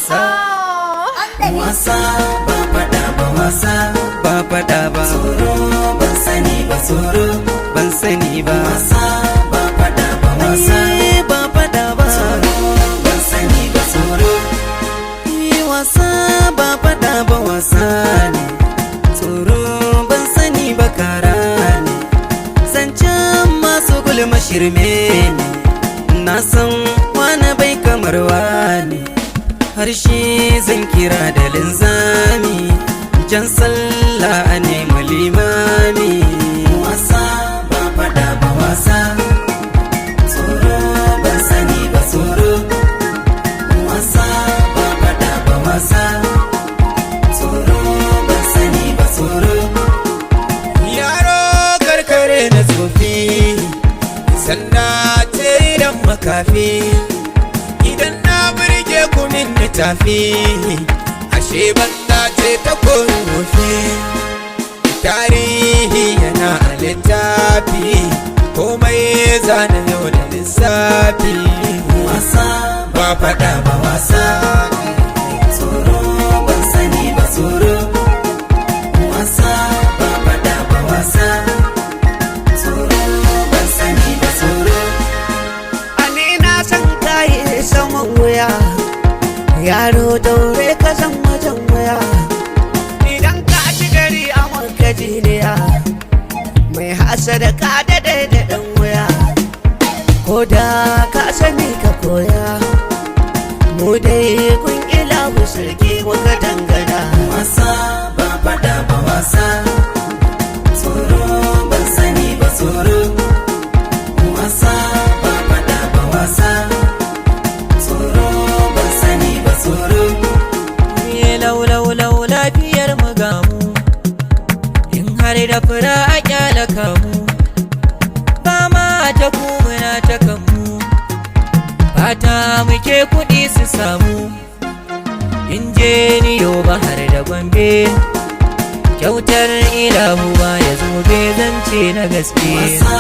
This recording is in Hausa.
Wasa, wasa ba fada ba, wasa ba fada ba. Tsoro ban sani ba, tsoro ban sani ba. Wasa ba fada ba, wasa ba fada ba. Tsoro ban sani ba, tsoro. Wasa ba fada ba, wasa ne. Tsoro ban sani ba, kara ne. Zancen masu gulma shirme ne. Na san wani bai kamar wani. Harshe zan kira da linzami, jan sallah a nemi limami. Wasa ba fada ba, wasa. Tsoro ban sani ba, tsoro. Wasa ba fada ba, wasa. Tsoro ban sani ba, tsoro. Yaro, karkare na tsofi, sanda ce idan makafi. Idan na burge ku min tafi, ashe banza ce ta kofi. Tarihi yana a littafi, komai zana yau da lissafi. Wasa ba fada ba, wasa. Tsoro ban sani ba, tsoro. Wasa ba fada ba, wasa. Tsoro ban sani ba, tsoro. Ani na san kayi saman wuya. Yaro, daure ka san wajen wuya. Idan ka ci gari a maka jiniya. Mai hasada ka daɗe da ɗan wuya. Ko da ka sani ka koya. Mu dai kun ilahu sarki muka dangana. Wasa ba fada ba, wasa. Tsoro ban sani ba, tsoro. Wasa ba fada ba, wasa. Tsoro ban sani ba, tsoro. Lau lau lau, lafiyar mu gamu. In har da fura a kyala kamu. Ba ma ta ku, muna ta kanmu. Fata muke kuɗi su samu. In je ni ba har da Gombe. Kyautar ilahu ba ya zo zance na gaske. Wasa.